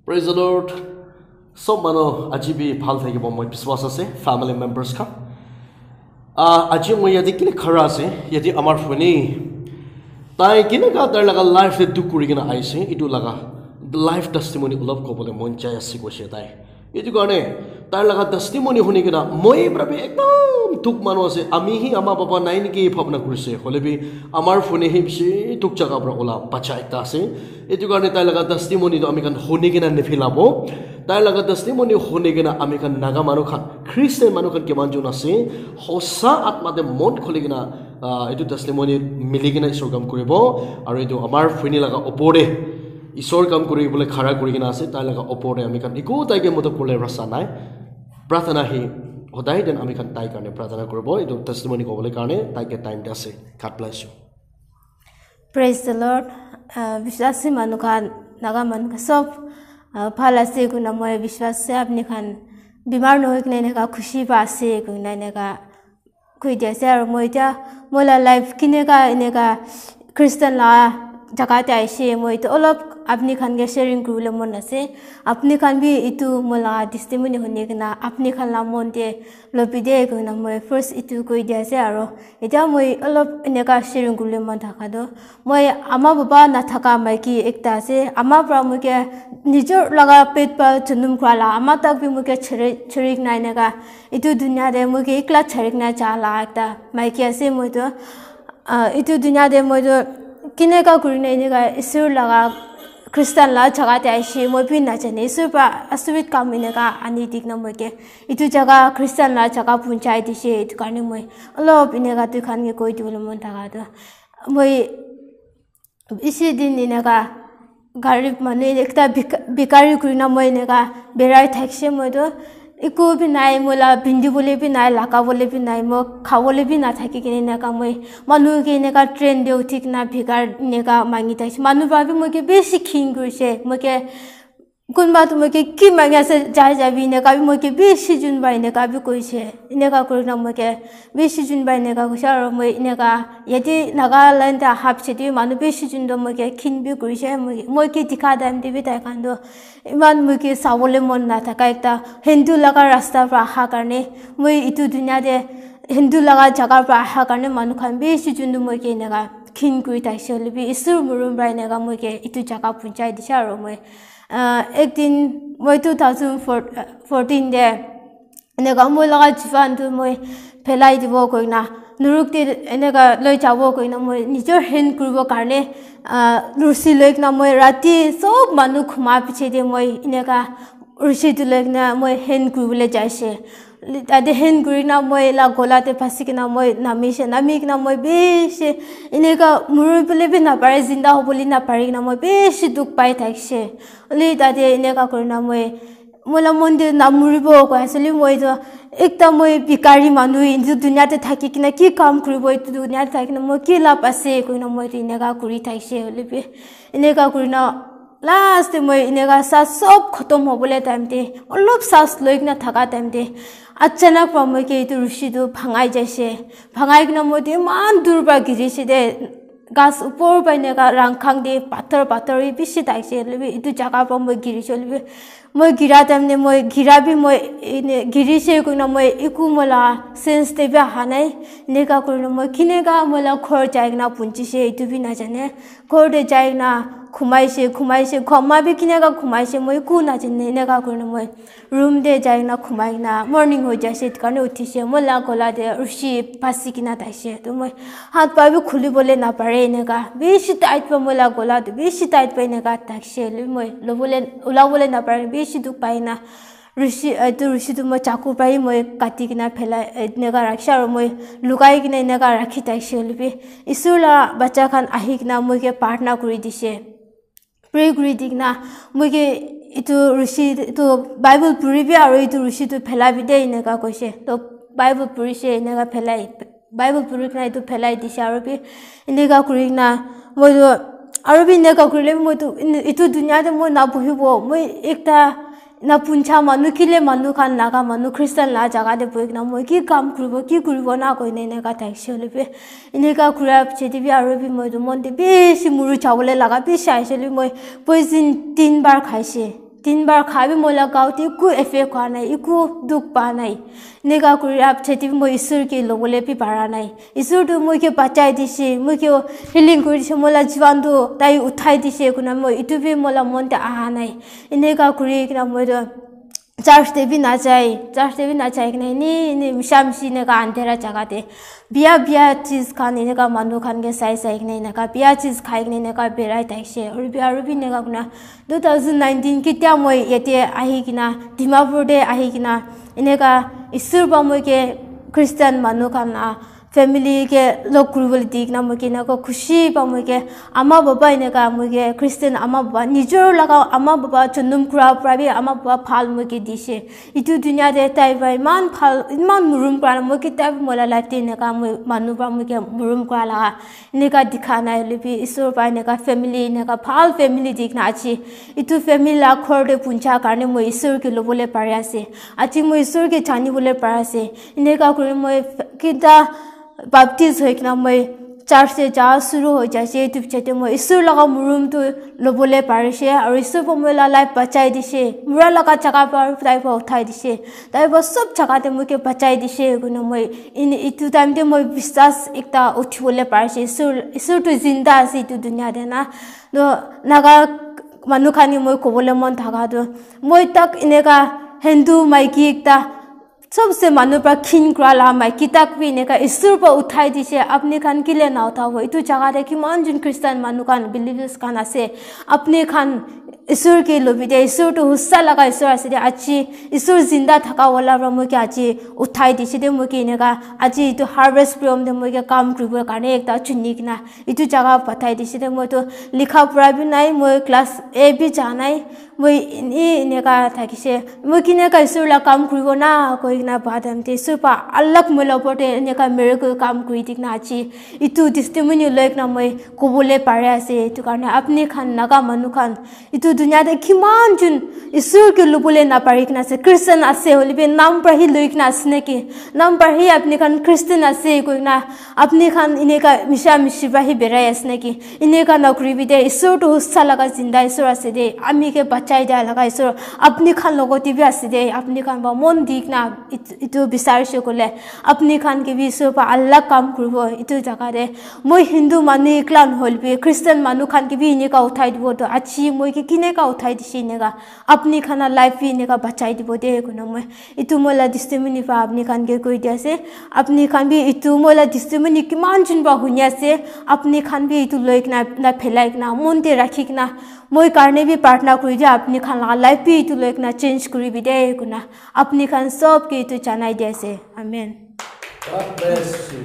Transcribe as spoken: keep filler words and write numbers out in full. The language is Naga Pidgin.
Praise the Lord. Sob manu aji bi bhal thakibo moi biswas ase, family members khan. Ah, aji moi yate kile khara ase, yate amar phone tai keneka tar laga life te dukh kuri kena aise, itu laga life testimony olop kobole mon jai ase koise tai. Itu karne tar laga testimony huni kena moi para bi ekdom dukh manu ase, ami hi ama baba nai neki bhabna kurise, hole bi amar phone hi bishi dukh jaga para ola bacha ekta ase. Itu karne tai laga testimony to ami khan huni kena niphilabo. Tai laga testimony huni kena ami khan Naga manu khan, Christian manu khan kiman jon ase, hosa atma te mon khuli kena, ah, itu testimony mili kena Isor kam kuribo. Aru itu amar phone laga opor te Isor kam kuri bole khara kuri kena ase, tai laga opor te ami khan eku tai ke modot kule rasta nai. Prathana hi hodai din ami khan tai karne prathana kuribo. Itu testimony kobole karne tai ke time de ase. God bless you. Praise the Lord. Uh, biswasi manu khan, Naga manu khan sob, uh, bhal ase kuna moi biswas ase, apni khan bimar nohoi kena eneka khushi pa ase kuna eneka koi di ase. Aru moi itya moi la life kineka eneka Christian la jaga te aise, moi itu olop apni khan ke sharing kuribole mon ase. Apni khan bi itu moi la testimony huni kena apni khan la mon te lobi de kuna moi first itu koi di ase. Aru itya moi olop eneka sharing kuribole mon thaka tu, moi ama baba nathaka maiki ekta ase. Ama para moi ke nijor laga pet pa junum kura la ama tak bi moi ke cheri, cheri kena eneka itu dunia te moi ke ekla cheri kena ja la ekta maiki ase. Moi tu, ah, itu dunia te moi tu kineka kuri kena eneka Isor laga Christian la jaga te aise, moi bi najane. Isor para asurit kam eneka ani di kena moi ke itu jaga Christian la jaga punchai dise. Itu karne moi olop eneka tu khan ke koi dibole mon thaka tu, moi bishi din eneka garib manu ekta bika-, bikari kuri na moi eneka berai thakise. Moi tu eku bi nai, moi la pindi bole bi nai, laga bole bi nai, moi khabole bi nathaki kena eneka moi manu ke eneka train te uthi kena bhikar eneka mangi thakise. Manu para bi moi ke bishi khin kurise, moi ke kunba tu moi ke ki mangi ase, jai jabi eneka bi moi ke bishi jun para eneka bi koise. Eneka kuri na moi ke bishi jun para eneka koise. Aru moi eneka yate Nagaland te aha piche te manu bishi jun tu moi ke khin bi kurise. Moi, moi ke dikha time te bi tai khan tu iman moi ke sabole mon nathaka ekta Hindu laga rasta para aha karne, moi itu dunia te Hindu laga jaga para aha karne manu khan bishi jun tu moi ke eneka khin kuri thakise. Hole bi Isor morom para eneka moi ke itu jaga punchai dise. Aru moi, ah, ek din moi two thousand fourteen te eneka moi laga jivan tu moi phelai dibo koina, nuruk te eneka loi jabo koina moi nijor hand kuribo karne, ah, rusi loi kena moi rati sob manu khuma piche te moi eneka rusi tu loi kena moi hand kuribole jaise. Tate hand kuri kena moi la gola te phasi kena moi namise, nami kena moi bishi eneka muribole bi napare, zinda hobole napare kena moi bishi dukh pai thakise. Hole tate eneka kuri na moi moi la mon te namuribo koi ase, hole moi tu ekta moi bikari manu, etu dunia te thaki kena ki kam kuribo, etu dunia te thaki kena moi ki lab ase koi na moi tu eneka kuri thakise. Hole bi eneka kuri na last te moi eneka saas sob khotom hobole time te, olop saas loi kena thaka time te achanak para moi ke etu rusi tu bhangai jaise. Bhangai kena moi tu eman dur para girise de. Ghas upor para eneka rangkhang te pathor pathor bi bishi thakise, hoilebi etu jaga para moi girise, hoilebi moi gira time te moi gira bi moi ene girise koina moi eku moi la sense te bi aha nai. Eneka kurina moi kineka moi la ghor jai kena punchise, etu bi najane. Ghor te jai kena ghumaise, ghumaise, ghuma bi kineka ghumaise, moi eku najane. Eneka kurina moi room te jai kena ghumai kena morning hoi jaise, etu karne uthise. Moi la gola te rushi phasi kena thaise. To moi hath pa bi khuli bole napare eneka. Bishi tight pa moi la gola tu, bishi tight pa eneka thaise. Hoilebi moi lobole, ulabole napare, bishi dukh pai na. Rushi, etu rushi tu moi chaku para hi moi kati kena phelai, eneka rakhishe aro moi lukai kena eneka rakhi thaise. Hoilebi Isor la bacha khan ahi kena moi ke pratna kuri dise. Pray kuri di kena moi ke etu rushi, etu Bible puri bi aro etu rushi tu phelai bi de, eneka koise. To Bible purise, eneka phelai, Bible puri kena etu phelai dise aro bi eneka kuri kena moi tu aro bi eneka kurile bi moi tu etu dunia te moi na buhibo. Moi ekta na puncha manu, kile manu khan, Naga manu, Christian la jaga te bohi kena moi ki kam kuribo, ki kuribo na koi kena eneka thaise. Hoilebi eneka kura piche te bi aro bi moi tu mon te bishi muru chabole laga bishi aise. Hoilebi moi poison tin bar khaise. Tin bar kha bi moi la gao te eku effect hua nai, eku dukh pa nai. Eneka kuri ap chete bi moi Isor ke lobole bi para nai. Isor tu moi ke bachai dise, moi ke healing kuri dise, moi la jiwan tu tai uthai dise kuna moi etu bi moi la mon te aha nai. Eneka kuri kena moi tu church te bi najai, church te bi najai kena ene, ene misha mishi eneka andhera jaga te biya biya cheez khan eneka manu khan ke sai sai kena eneka biya cheez khai kena eneka berai thakishe. Aru bi, aru bi eneka kuna two thousand nineteen ketia moi yate ahi kena, Dimapur te ahi kena, eneka Isor pa moi ke Christian manu khan la family ke log kuribole di kena moi ke eneka khushi pa moi ke ama baba eneka moi ke Christian ama baba nijor laga ama baba chundum kura pura bi ama baba bhal moi ke dishe. Etu dunia te tai para eman bhal, eman murum kura na, moi ketia bi moi la life te eneka moi manu para moi ke murum kura laga eneka dikha nai hoile bi Isor para eneka family, eneka bhal family di kena aji. Etu family la ghor te punja karne moi Isor ke lobole pari ase. Aji moi Isor ke jani bole pari ase. Eneka kuri moi kinta baptize hoi kena moi church te ja suru hoi jaise, etu piche te moi Isor laga murum tu lobole parishe, aru Isor pa moi la life bachai dishe, mura laga jaga pa tai pa uthai dishe, tai pa sob jaga te moi ke bachai dishe, koina moi in, etu time te moi biswas ekta uthibole parishe, Isor, Isor tu zinda ase etu dunia te na. To naga manu khan ke moi kobole mon thaka tu, moi tak eneka Hindu maiki ekta sobse manu para khin kura la maiki tak bi eneka Isor pa uthai dishe, apni khan kile na uthabo? Etu jaga te kiman jun Christian manu khan, believers khan ase, apni khan Isor ke lobi de, Isor tu hussa laga Isor ase de, aji Isor zinda thaka wala para moi ke aji uthai dishe de, moi ke eneka aji etu harvest program te moi ke kam kuribo karne ekta chuni kena etu jaga pathai dishe de, moi tu likha pura bi nai, moi class A bi ja nai, moi ene eneka thakishe, moi keneka Isor la kam kuribo na koi kena bad time te Isor pa alag moi la opor te eneka miracle kam kuri di kena aji etu testimony loi kena moi kobole pare ase. Etu karne apni khan naga manu khan etu dunia te kiman jun Isor ke lobole na pari kena ase, Christian ase hoile bi nam para hi loi kena ase naki, nam para hi apni khan Christian ase koi kena apni khan eneka misha mishi para hi berai ase naki? Eneka nakuribi de, Isor tu hussa laga zinda Isor ase de, ami ke bachai dia laga Isor apni khan logote bi ase de, apni khan pa mon di kena it-, etu bisarishe koile apni khan ke bi Isor pa alag kam kuribo. Etu jaga te moi Hindu manu ekla nohoile bi Christian manu khan ke bi eneka uthai dibo, to aji moi ke keneka uthai dishe eneka apni khan la life bi eneka bachai dibo de koina moi etu moi la testimony pa apni khan ke koi di ase. Apni khan bi etu moi la testimony kiman jun para huni ase, apni khan bi etu loi kena na phelai kena mon te rakhi kena moi karne bi pratna kuri dia, apni khan la life bi etu loi kena change kuribi de koina apni khan sob ke etu janai di ase. Amen. God bless you.